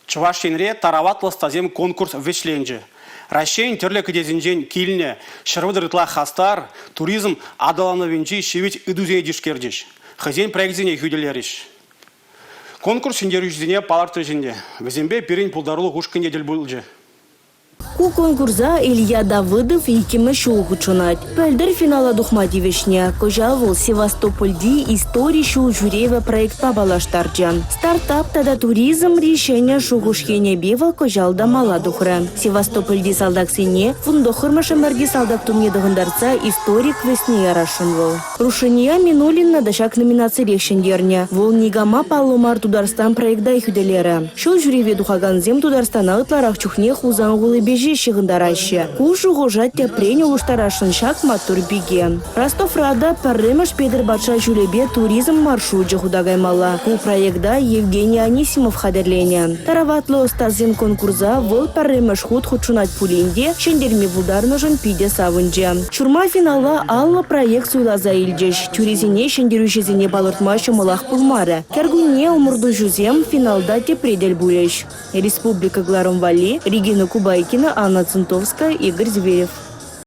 Чӑваш Енре тараватлӑ ӑстасем конкурс вӗҫленчӗ. Раҫҫейӗн тӗрлӗ кӗтесӗнчен килнӗ 130 ытла хастар туризм аталанӑвӗнчи ҫивӗч ыйтусене тишкерчӗҫ, хӑйсен проекчӗсене хӳтӗлерӗҫ. Конкурс ҫӗнтерӳҫисене палӑртрӗҫ ӗнтӗ. Вӗсемпе пирӗн пултарулӑх ушкӑнӗ тӗл пулчӗ. Ку конкурса Илья Давыдов иккӗмӗш ҫул хутшӑнать. Пӗлтӗр финала тухма тивӗҫнӗ. Кӑҫал вӑл Севастопольти истори ҫул ҫӳревӗ проектпа паллаштарчӗ. Стартап тата туризмри ҫӗнӗ шухӑш енӗпе вӑл кӑҫал та мала тухрӗ. Севастопольти салтаксене вунтӑххӑрмӗш ӗмӗрти салтак тумне тӑхӑнтартса истори квестне ярасшӑн вӑл. Рушания Минуллина та ҫак номинацирех ҫӗнтернӗ. Вӑл «Никама паллӑ мар Тутарстан» проекта хӳтӗлерӗ. Ҫул ҫӳреве тухакансем Тутарстана ытларах чухне Хусан хулипе ҫеҫ ҫыхӑнтараҫҫӗ. Ку шухӑша тӗпрен улӑштарасшӑн ҫак маттур пике. Ростовра та пӗрремӗш Петӗр патша ҫулӗпе туризм маршручӗ хута каймалла. Ку проекта Евгений Анисимов хатӗрленӗ. Тараватлӑ ӑстасем конкурса вӑл пӗрремӗш хут хутшӑнать пулин те ҫӗнтерме пултарнӑшӑн питӗ савӑнчӗ. Ҫурма финала 50 проект суйласа илчӗҫ. Тӳресене ҫӗнтерӳҫӗсене палӑртма ҫӑмӑлах пулмарӗ. Кӗркунне ӑмӑртуҫӑсем финалта тепре тӗл пулӗҫ. Республика кӑларӑм валли Регина Кубайкина, Анна Центовская, Игорь Зверев.